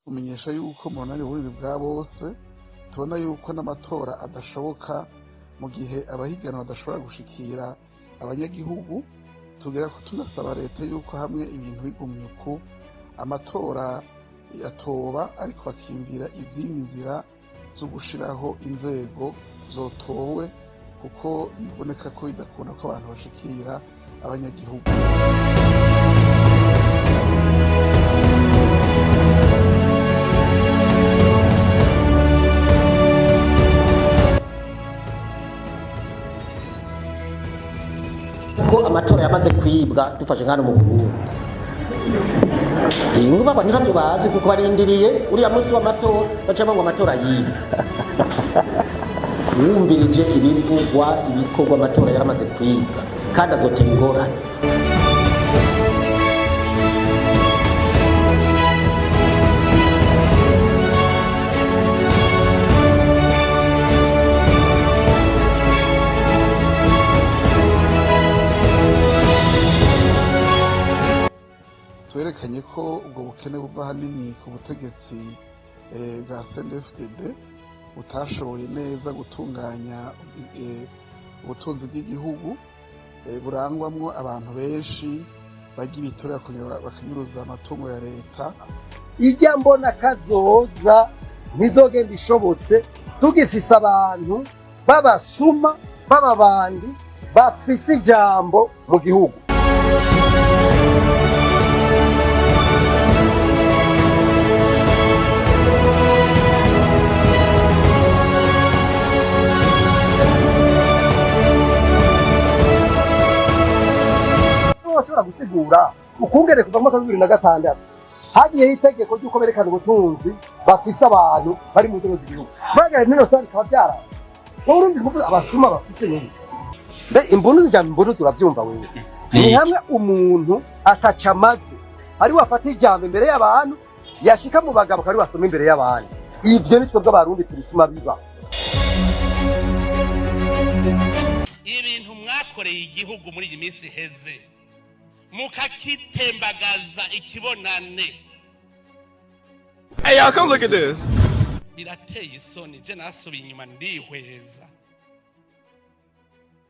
Kumenyesha yuko mu runani Burundi bwa bose tubona yuko n'amatora adashoboka mu gihe abahiganwa badashobora gushikira abanyagihugu. Tugera ko tunasaba leta yuko hamwe ibintu bigumye uku, amatora atoba, ariko bakiyumvira izindi nzira zo gushiraho inzego zotowe, kuko biboneka ko bidakunda ko abantu bashikira abanyagihugu. Ko amatora yamaze kwibwa, dufashe nk'hano mu Burundi, iyi nkuru baba ntabyo bazi, kuko barindiriye uriya munsi w'amatora bacamo ngo amatora yibe. Wumvirije ibivugwa, ibikorwa, amatora yaramaze kwibwa kandi azotera ingorane. Twerekanye ko ubwo bukene buva ahanini ku butegetsi bwa CNDD-FDD butashoboye neza gutunganya ubutunzi bw'igihugu, burangwamwo abantu benshi barya ibiturire bakanyuruza amatungo ya leta. Ijya mbona kazoza ntizogenda ishobotse tugifise abantu b'abasuma, b'ababandi bafise ijambo mu gihugu. Bashobora gusigura ukungene kuva mu mwaka wa 2006 hagiyeho itegeko ry'uko berekana ubutunzi bafise abantu bari mu nzego z'igihugu, bagara nino sare bikaba byaranze. Wowe urumva kuvuga abasuma bafise n'ubu mbe imbunu zijambo imbunu, turavyumva wewe, ni hamwe umuntu ataca amaze ari wafata ijambo imbere y'abantu, yashika mu bagabo akaba ari wasoma imbere y'abantu. Ivyo ni twebwe Abarundi tubituma biba. Ibintu mwakoreye igihugu muri iyi minsi iheze, mukakitembagaza ikibonane. Hey, y'all, come look at this. Birateye isoni. Je nasubiye inyuma ndihweza.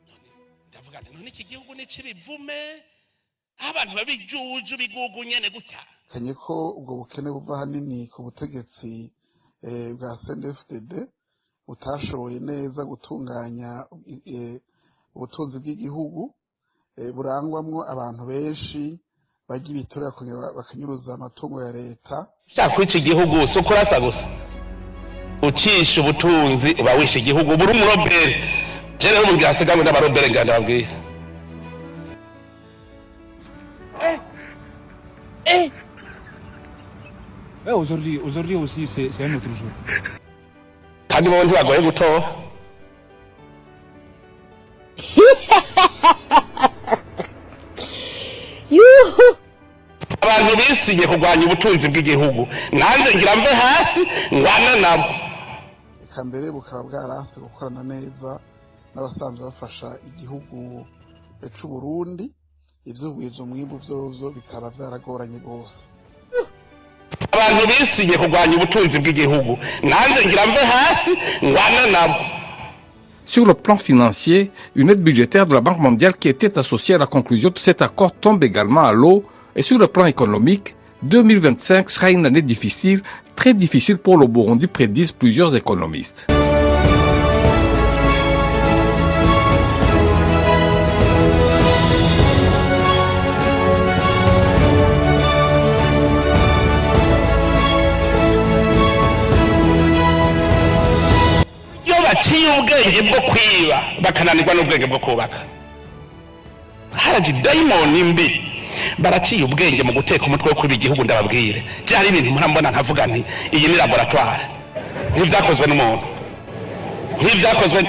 None ndavuga nti: "None iki gihugu ni c'ibivume, aho abantu babijuju bigugu nyene gutya?" Kanye ko ubwo bukene buva ahanini ku butegetsi bwa CNDD-FDD butashoboye neza gutunganya ubutunzi bw'igihugu, burangwamwo abantu benshi barya ibiturire bakanyuruza amatungo ya leta. Ushaka kwica igihugu si ukurasa gusa, ucisha ubutunzi uba wishe igihugu, uba uri umurobere. Je rero mubwira asigamwe n'abarobere, ngira ndababwira. Ouais, aujourd'hui, aujourd'hui aussi, c'est un autre jour. Kandi bo ntibagoye gutora. Abantu bisinye kurwanya ubutunzi bw'igihugu, nanjye ngira mve hasi ngwana nabo. Eka mbere bukaba bwaranse gukorana neza n'abasanzwe bafasha igihugu c'u Burundi. Ivyugwiza umwimbu vyovyo bikaba vyaragoranye rwose. Abantu bisinye kurwanya ubutunzi bw'igihugu, nanjye ngira mve hasi ngwana nabo. Sur le plan financier, une aide budgétaire de la Banque mondiale qui était associée à la conclusion de cet accord tombe également à l'eau. Et sur le plan économique, 2025 sera une année difficile, très difficile pour le Burundi, prédisent plusieurs économistes. Iyo baciye ubwenge bwo kwiba, bakananirwa n'ubwenge bwo kubaka, haraje dayimoni mbi. Baraciye ubwenge mu guteka umutwe wo kwiba igihugu. Ndababwire, byari ibintu murambona nkavuga nti: "Iyi ni laboratoire, nk'ibyakozwe n'umuntu, nk'ibyakozwe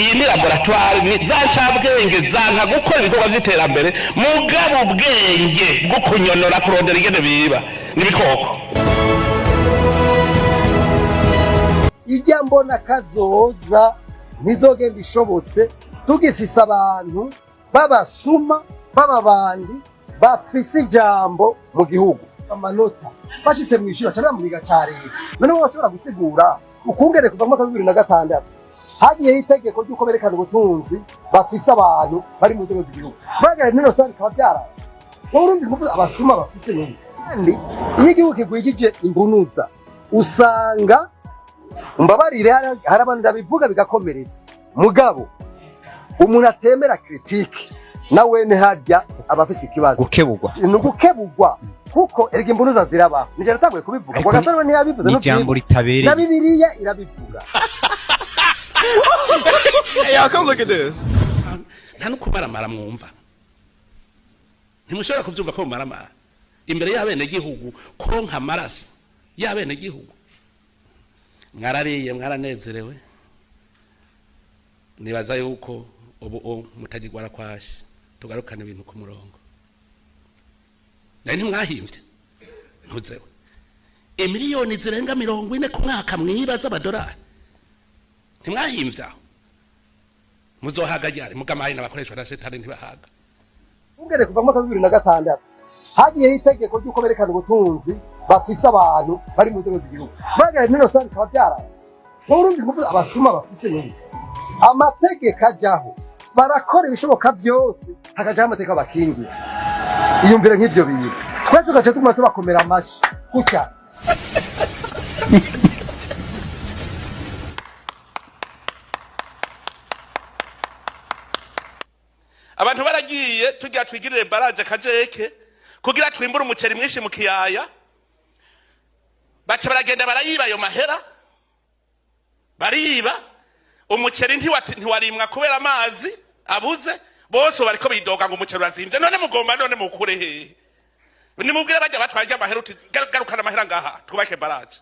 iyi ni laboratoire." Ni za ncabwenge zanka gukora ibikorwa by'iterambere, mugabo ubwenge bwo kunyonora, kurondera ingene biba n'ibikoko. Ijya mbona kazoza ntizogenda ishobotse tugifise abantu b'abasuma, b'ababandi bafise ijambo mu gihugu. Amanota bashitse mu ishuri baca bamuhiga ca leta. None wowe bashobora gusigura ukungene kuva mu mwaka wa 2006 hagiyeho itegeko ry'uko berekana ubutunzi bafise abantu bari mu nzego z'igihugu, bagara nino sanga bikaba byaranze. Wowe urumva ingufu abasuma bafise n'ubu. Kandi iyo igihugu kigwijije imbunuza, usanga, mbabarire, hari abantu babivuga bigakomeretsa, mugabo umuntu atemera critique na wene harya aba afise ikibazo. Gukebugwa. Ni ugukebugwa, kuko erega imbunuza zirabaho. Nije natanguye kubivuga. Ariko ngo Gasore ntiyabivuze. Ni ijambo ritabereye. Na Bibiliya irabivuga. Hey, y'all, come look at this. Nta no kumaramara mwumva, ntimushobora kuvyumva ko mumaramara imbere y'abenegihugu, kuronka amaraso y'abenegihugu. Mwarariye, mwaranezerewe. Nibaza yuko ubu mutagirwara kwashe, tugarukana ibintu ku murongo. Nari ntimwahimvye ntuzewe imiliyoni zirenga 40 ku mwaka mwiba z'amadolari, ntimwahimvye aho muzohaga ryari? Mugamaye n'abakoreshwa na shetani ntibahaga. Ungere kuva mu mwaka wa 2006 hagiyeho itegeko ry'uko berekana ubutunzi bafise abantu bari mu nzego z'igihugu, bagara nino sanga bikaba byaranze. Wowe urumva ingufu abasuma bafise n'ubu. Amategeko ajaho, barakora ibishoboka byose hakajaho amategeko abakingira. Iyumvire nk'ivyo bintu, twese tugaca tuguma tubakomera amashi gutya. Abantu baragiye tugira twigirire baraje kajeke kugira twimbure umuceri mwinshi mu kiyaya, baca baragenda barayiba ayo mahera, bariba umuceri, ntiwarimwa kubera amazi abuze. Bose bariko bidoga ngo umuceri urazimvye. None mugomba none mukure hehe? Nimubwire bajya batwaye amahera uti garukana amahera ngaha twubake baraje.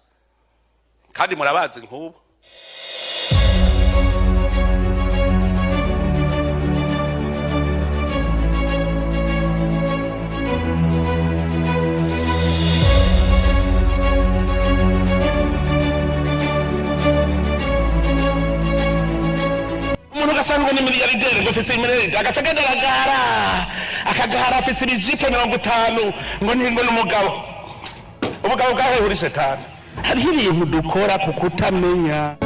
Kandi murabazi nk'ubu umuntu ugasanga ni miliyarderi, ngo ufise miliyaridi, agaca agaragara akagara afise ibijipo 50, ngo ni ngo n'umugabo. Ubugabo bwahewe uri shetani. Hariho ibintu dukora ku kutamenya.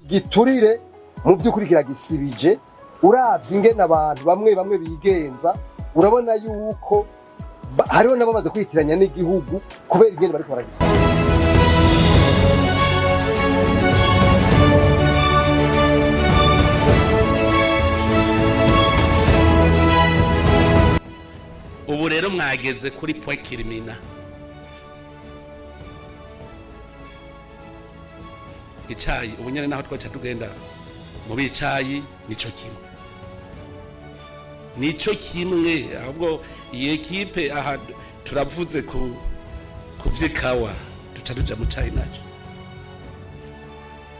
Giturire mu by'ukuri kiragisibije. Uravye ingene abantu bamwe bamwe bigenza, urabona yuko hariho n'abamaze kwitiranya n'igihugu kubera ingene bariko baragisaba. Ubu rero mwageze kuri point culminant. Icayi ubu nyene naho twaca tugenda mu bicayi, nico kimwe, nico kimwe. Ahubwo iyi ekipe aha turavuze ku vy'ikawa, duca tuja mu cayi naco.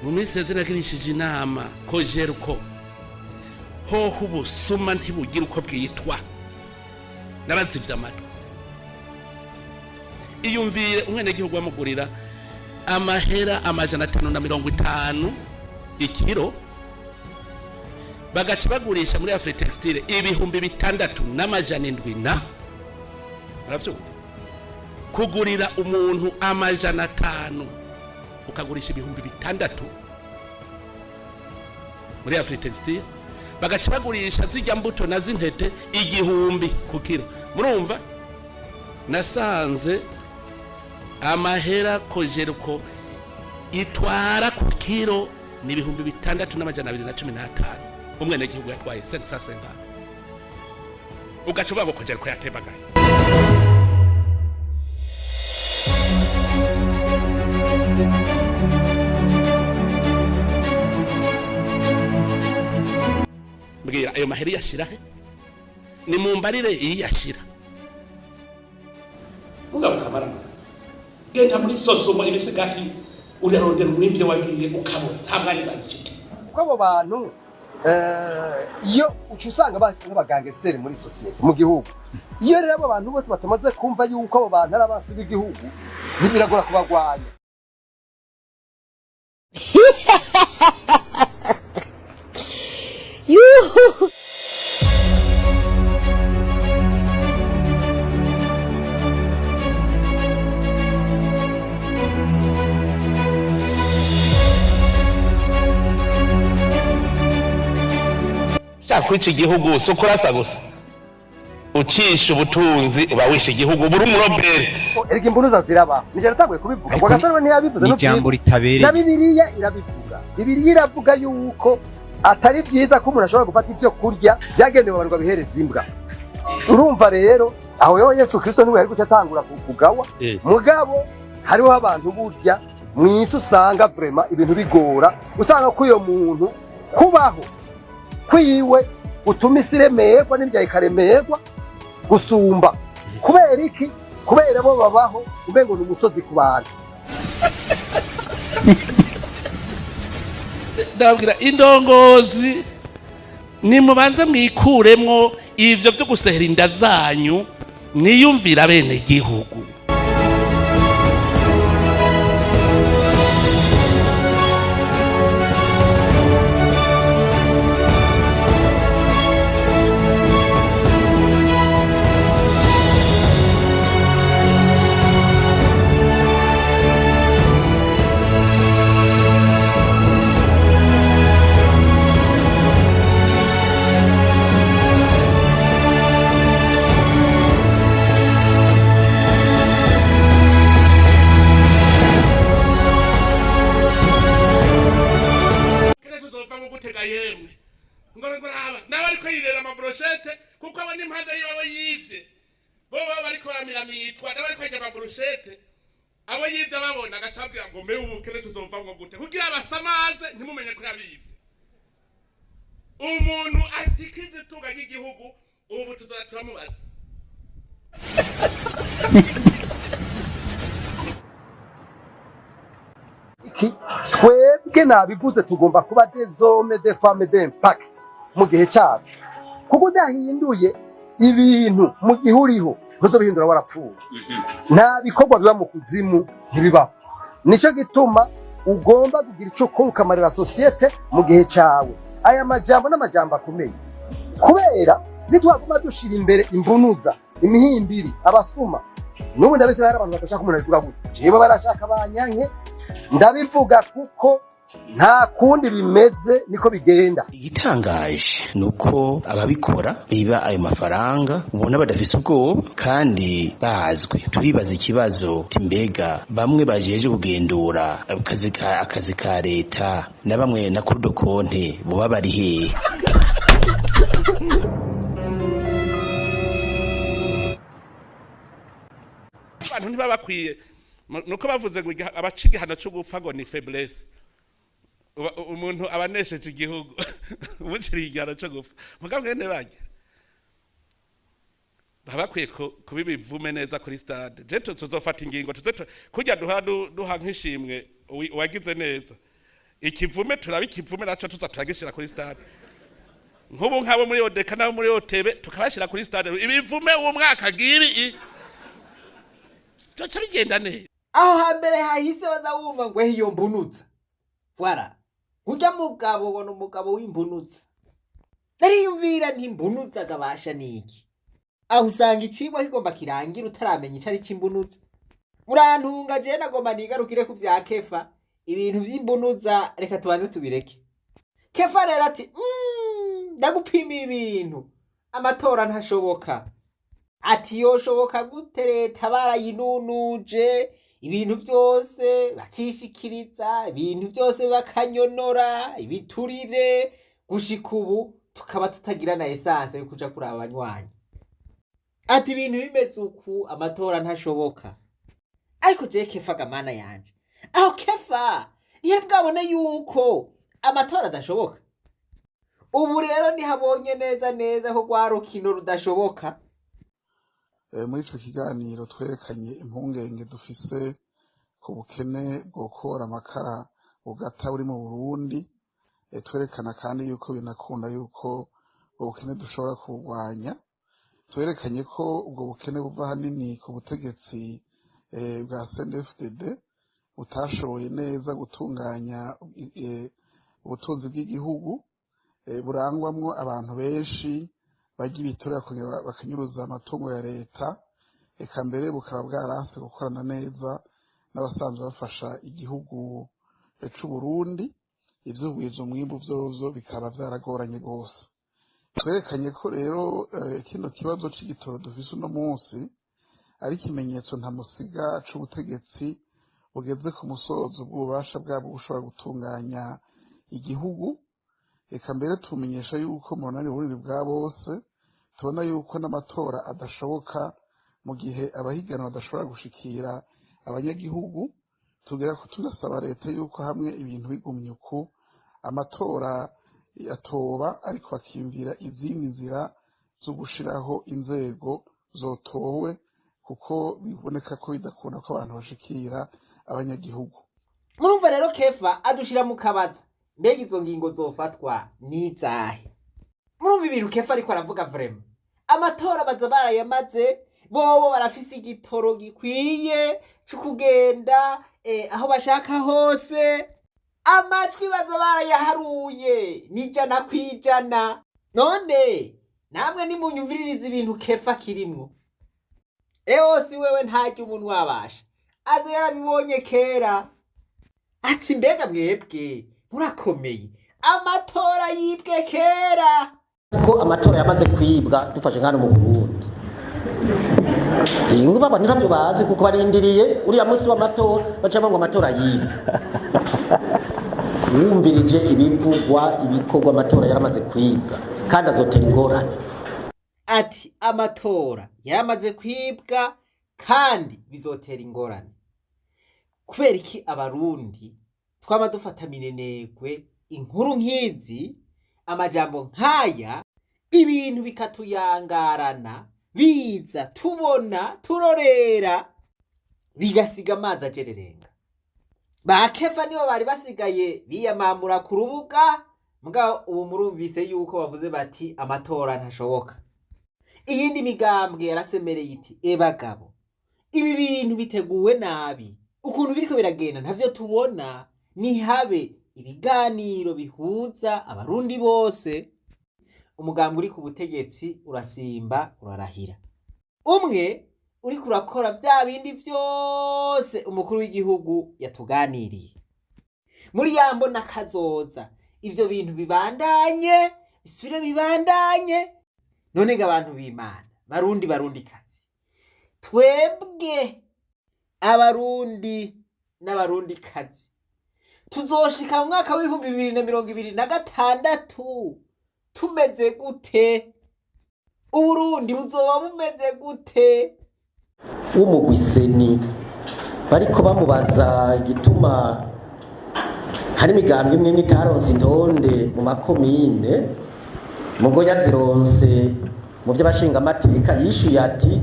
Mu minsi yeze nagirishije inama ko jeruko hoho ubusuma ntibugira uko bwitwa, n'abazivye amatwi. Iyumvire umwenegihugu bamugurira amahera 550 ikiro, bagaca bagurisha muri Afritextile 6700 na muravyumva, kugurira umuntu 500 ukagurisha 6000 muri Afritextile, bagaca bagurisha zijya mbuto na zintete 1000 ku kiro. Murumva nasanze amahera kojeruko itwara ku kiro ni 6215. Umwenegihugu yatwaye 550, ugaca uvuga ngo kojeruko yatembagaye. Mbwira ayo mahera iyashira he? Ni mumbarire iyashira mugabukamara. Genda muri sosomo imisigati, urarondera umwibyo wagiye ukabona nta mwanya babifite. Kuko abo bantu iyo uca usanga basi nk'abagangesiteri muri sosiyete mu gihugu. Iyo rero abo bantu bose batamaze kumva yuko abo bantu ari abansi b'igihugu, ntibiragora kubagwanya. Ushaka kwica igihugu si ukurasa gusa, ucisha ubutunzi uba wishe igihugu, buri umurobere. Erega imbunuza zirabaho, nije natanguye kubivuga ngo Ariko Gasore we ntiyabivuze. Ni ijambo ritabereye. Na Bibiliya irabivuga. Bibiliya iravuga yuko atari byiza ko umuntu ashobora gufata ibyo kurya byagenewe abantu bihereza imbwa. Urumva rero aho yowe Yesu Kristo niwe yari guca atangura kugawa. Mugabo hariho abantu burya mu isi usanga vraiment ibintu bigora, usanga ko uyo muntu kubaho kwiwe utuma isi iremerwa n'ibyaha ikaremerwa gusumba. Kubera iki? Kubera bo babaho umengo ni umusozi ku bantu. Ndababwira indongozi, nimubanze mwikuremwo ivyo vyo gusehera inda zanyu, mwiyumvira bene gihugu. Kene tuzovamo gutega yemwe ngo raba nawe ariko yirera amabroshete, kuko aba n'impande yiwe abo yivye bo baba bariko baramiramitswa, nawe ariko arya amabroshete abo yivye ababona agaca ababwira ngo mbe ubukene tuzovamwo gute, kugira abasamaze ntimumenye ko yabivye. Umuntu atikiza itunga ry'igihugu ubu tuzoza turamubaza. Iki twebwe nabivuze, tugomba kuba des hommes, des femmes d'impact mu gihe cyacu, kuko udahinduye ibintu mu gihe uriho ntuzobihindura warapfuye. Nta bikorwa biba mu kuzimu, ntibibaho. Nicyo gituma ugomba kugira icyo ukora ukamarira sosiyete mu gihe cyawe. Aya majambo n'amajambo akomeye, kubera nitwaguma dushira imbere imbunuza, imihimbiri, abasuma. N'ubu ndabise hari abantu badashaka umuntu abivuga gutya. Jewe barashaka banyanke, ndabivuga kuko nta kundi bimeze, niko bigenda. Igitangaje ni uko ababikora biba ayo mafaranga ubona badafise ubwoba kandi bazwi. Turibaza ikibazo uti mbega bamwe bajeje kugendura akazi ka leta na bamwe na cour des comptes boba bari hehe? Abantu ntibabakwiye. Nuko bavuze ngo abaca igihano cyo gupfa ngo ni faiblesse. Umuntu aba anesheje igihugu umuciriye igihano cyo gupfa. Mugabo mwene barya baba bakwiye kuba ibivume neza kuri stade. Je tuzofata ingingo tuze kurya duha nk'ishimwe uwagize neza ikivume, turaba ikivume naco tuza turagishira kuri stade. Nk'ubu nk'abo muri ODK n'abo muri OTB tukabashira kuri stade, ibivume uwo mwaka ngibi byoca bigenda neza. Aho hambere hahise waza wumva ngo iyo mbunutsa, voilà, urya mugabo ngo ni umugabo w'imbunutsa. Nariyumvira nti mbunutsa akabasha niki? Aho usanga icigwa kigomba kirangira utaramenya ico ari c'imbunutsa. Murantunga, jewe nagomba nigarukire ku vya Kefa. Ibintu vy'imbunuza reka tubanze tubireke. Kefa rero ati ndagupima ibintu, amatora ntashoboka. Ati yoshoboka gute leta barayinunuje ibintu vyose, bakishikiriza ibintu vyose, bakanyonora ibiturire, gushika ubu tukaba tutagira na essence yo kuja kuraba abanywanyi. Ati ibintu bimeze uku amatora ntashoboka. Ariko je Kefa gamana yanje, aho Kefa ntiyari bwabone yuko amatora adashoboka. Ubu rero ntihabonye neza neza ko rwa rukino rudashoboka. Muri ico kiganiro twerekanye impungenge dufise ku bukene bwokora amakara bugata buri mu Burundi. Twerekana kandi yuko binakunda yuko ubwo bukene dushobora kuburwanya. Twerekanye ko ubwo bukene buva ahanini ku butegetsi bwa CNDD-FDD butashoboye neza gutunganya ubutunzi bw'igihugu, burangwamwo abantu benshi barya ibiturire bakongera bakanyuruza amatungo ya leta, eka mbere bukaba bwaranse gukorana neza n'abasanzwe bafasha igihugu c'u Burundi. Ivyugwiza umwimbu vyovyo bikaba vyaragoranye gose. Twerekanye ko rero kino kibazo c'igitoro dufise uno munsi ari ikimenyetso ntamusiga c'ubutegetsi bugeze ku musozo bw'ububasha bwabwo bushobora gutunganya igihugu. Reka mbere tumenyesha yuko mu runani Burundi bwa bose tubona yuko n'amatora adashoboka mu gihe abahiganwa badashobora gushikira abanyagihugu. Tugera ko tunasaba leta yuko hamwe ibintu bigumye uku amatora atoba, ariko bakiyumvira izindi nzira zo gushiraho inzego zotowe, kuko biboneka ko bidakunda ko abantu bashikira abanyagihugu. Murumva rero Kefa adushira mu kabaza, mbega izo ngingo zofatwa n'izahe? Murumva ibintu Kefa ariko aravuga, vraiment amatora baza barayamaze, bobo barafise igitoro gikwiye co kugenda aho bashaka hose, amajwi baza barayaharuye n'100%. None namwe nimunyumviririza ibintu Kefa kirimwo. Eosi wewe ntarya umuntu wabasha aza yarabibonye kera, ati mbega mwebwe murakomeye, amatora yibwe kera. Ko amatora yamaze kwibwa, dufashe nk'hano mu Burundi, iyi baba ntabyo bazi, kuko barindiriye uriya munsi w'amatora baca ngo amatora yibwe. Wumvirije ibivugwa, ibikorwa, amatora yaramaze kwibwa kandi azotera ingorane. Ati amatora yaramaze kwibwa kandi bizotera ingorane. Kubera iki abarundi twaba dufata minenegwe inkuru nk'izi, amajambo nk'aya, ibintu bikatuyangarana, biza tubona turorera, bigasiga amazi ajererenga? Ba Kefa nibo bari basigaye biyamamura ku rubuga, mugabo ubu murumvise yuko bavuze bati amatora ntashoboka. Iyindi migambwe yarasemereye iti ebagabo, ibi bintu biteguwe nabi, ukuntu biriko biragenda ntavyo tubona, nihabe ibiganiro bihuza abarundi bose. Umugambwe uri ku butegetsi urasimba urarahira, umwe uriko urakora vya bindi vyose umukuru w'igihugu yatuganiriye muri ya mbona kazoza. Ivyo bintu bibandanye, bisubire bibandanye. None ga abantu b'Imana, barundi, barundi kazi, twebwe abarundi n'abarundi kazi tuzoshika mu mwaka w'2026 tumeze gute? Uburundi buzoba bumeze gute? W'umugwi CENI bariko bamubaza igituma hari imigambi imwe imwe itaronse intonde mu makomine mugo yazironse mu by'abashingamateka, yishuye ati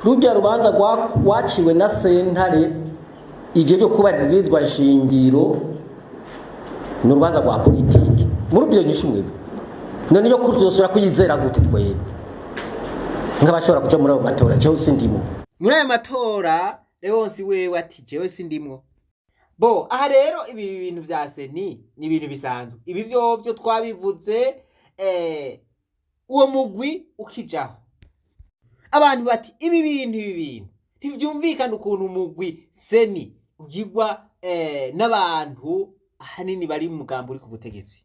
rujya rubanza rwaciwe na sentare igihe cyo kubariza ibwirizwa nshingiro ni urubanza rwa politiki. Muri ibyo nyishu mwebwe none iyo kuri tuzosubira kuyizera gute twebwe nk'abashobora kuja muri ayo matora? Jewe sindimo. Muri ayo matora Leonsi wewe ati jewe sindimwo. Bo aha rero ibi bintu vya CENI ni ibintu bisanzwe, ibi vyovyo twabivuze uwo mugwi ukijaho, abantu bati ibi bintu ntivyumvikana ukuntu umugwi CENI ugirwa n'abantu ahanini bari mu mugambi uri ku butegetsi.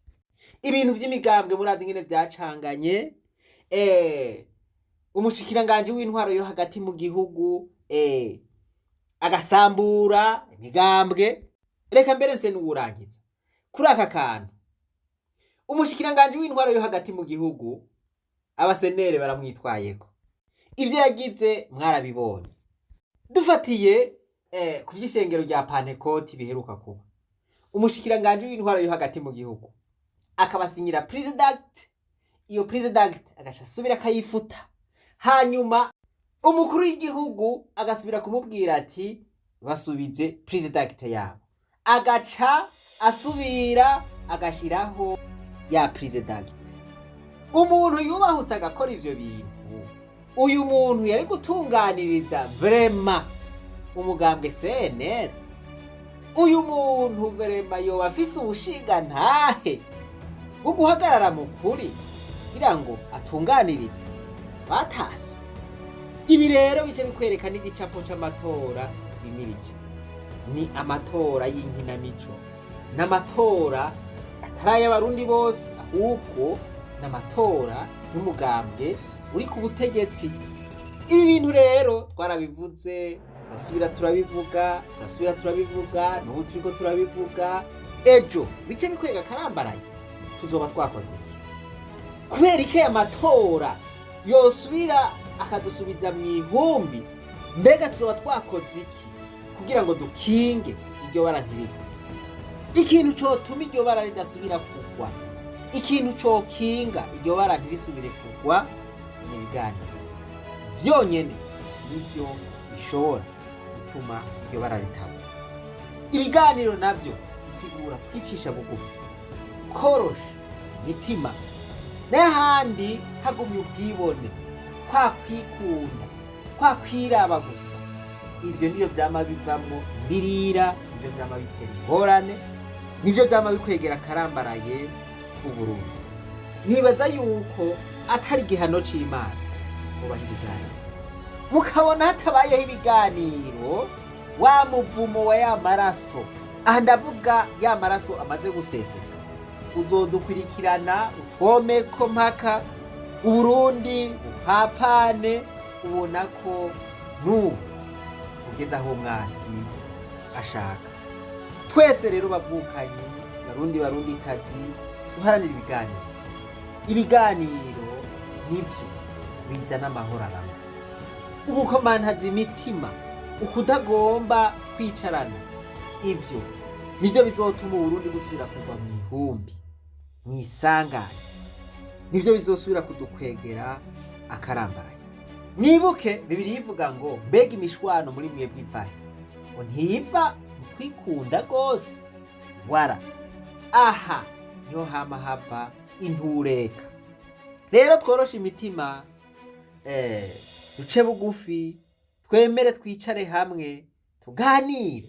Ibintu vy'imigambwe murazi ingene vyacanganye, umushikiranganji w'intwaro yo hagati mu gihugu agasambura imigambwe. Reka mbere nse n'uwurangiza kuri aka kantu. Umushikiranganji w'intwaro yo hagati mu gihugu, abasenere baramwitwayeko, ivyo yagize mwarabibonye. Dufatiye ku vy'ishengero rya Pantekoti biheruka kuba, umushikiranganji w'intwaro yo hagati mu gihugu akabasinyira prise d'acte, iyo prise d'acte agaca asubira akayifuta, hanyuma umukuru w'igihugu agasubira kumubwira ati basubize prise d'acte yabo, agaca asubira agashiraho ya prise d'acte. Umuntu yubahutse agakora ivyo bintu, uyu muntu yari gutunganiriza vraiment umugambwe CNL? Uyu muntu vraiment yoba afise ubushingantahe bwo guhagarara mu kuri kugira ngo atunganirize batase? Ibi rero bice bikwereka n'igicapo c'amatora bimirije. Ni amatora y'inkinamico, n'amatora atari ay'abarundi bose, ahubwo N'amatora y'umugambwe uri ku butegetsi. Ibi bintu rero twarabivuze, turasubira turabivuga, turasubira turabivuga, n'ubu turiko turabivuga. Ejo bice bikwega karambaraye, tuzoba twakoze iki? Kubera iki aya matora yosubira akadusubiza mu ihumbi? Mbega tuzoba twakoze iki kugira ngo dukinge iryo bara ntirigwe? Ikintu cotuma iryo bara ridasubira kugwa, ikintu cokinga iryo bara ntirisubire kugwa, ni ibiganiro vyonyene nivyo bishobora gutuma iryo bara ritagwa. Ibiganiro navyo bisigura kwicisha bugufi, korosha imitima. N'ahandi hagumye ubwibone, kwa kwikunda, kwa kwiraba gusa, ivyo nivyo vyama bivamwo imbirira, nivyo vyama bitera ingorane, nivyo vyama bikwegera akarambaraye Uburundi. Nibaza yuko atari igihano c'Imana mubaha ibiganiro, mukabona hatabayeho ibiganiro, wa muvumo wa ya maraso, aha ndavuga ya maraso amaze guseseka, uzodukurikirana utwomeko mpaka Uburundi bupfapfane. Ubona ko n'ubu ugeze aho mwasi ashaka. Twese rero bavukanyi, Barundi, Barundi kazi, duharanira ibiganiro. Ibiganiro nivyo bizana amahoro arama. Ugukomantaza imitima, ukudagomba kwicarana, ivyo nivyo bizotuma Uburundi busubira kuva mu ihumbi, mwisanganye, nivyo bizosubira kudukwegera akarambaraye. Mwibuke Bibiri ivuga ngo: "Mbega imishwano muri mwebwe ivahe?" Ngo ntiva mu kwikunda rwose. Wara aha niho hama hava intureka. Rero tworoshe imitima, duce bugufi, twemere twicare hamwe, tuganire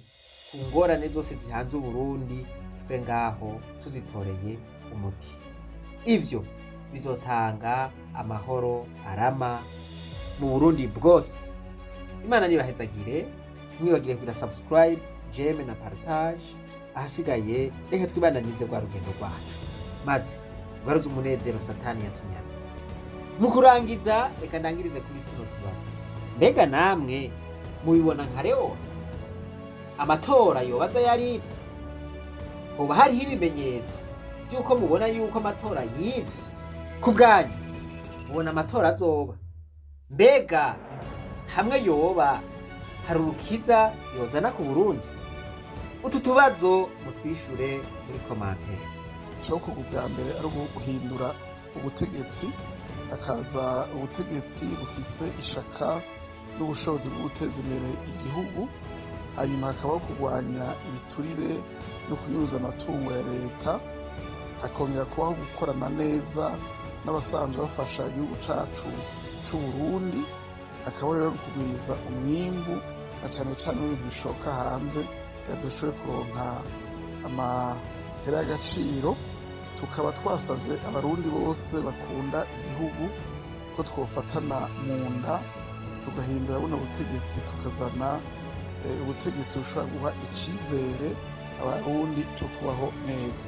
ku ngorane zose zihanze Uburundi, tuve ngaho tuzitoreye umuti. Ivyo bizotanga amahoro arama mu Burundi bwose. Imana nibahezagire. Mwibagire kugira subscribe, j'aime na partage. Ahasigaye reka twibananize rwa rugendo rwacu, maze tugaruze umunezero Satani yatunyaze. Mu kurangiza, reka ndangirize kuri tuno tubazo: mbega namwe mubibona nka Leose? Amatora yobaza yaribwe? Hoba hariho ibimenyetso by'uko mubona yuko amatora yibwe? Ku bwanyu mubona amatora azoba? Mbega hamwe yoba, hari urukiza yozana ku Burundi? Utu tubazo mutwishure muri commentaire. Icokorwa ubwa mbere ari uguhindura ubutegetsi, hakaza ubutegetsi bufise ishaka n'ubushobozi bwo guteza imbere igihugu. Hanyuma hakabaho kurwanya ibiturire no kunyuruza amatungo ya leta, hakongera kubaho gukorana neza n'abasanzwe bafasha igihugu cacu c'Uburundi, hakaba rero kugwiza umwimbu na cane cane w'ibintu bishoka hanze kugira dushobore kuronka amahera y'agaciro. Tukaba twasavye Abarundi bose bakunda igihugu ko twofatana mu nda, tugahindura buno butegetsi, tukazana ubutegetsi bushobora guha icizere Abarundi co kubaho neza.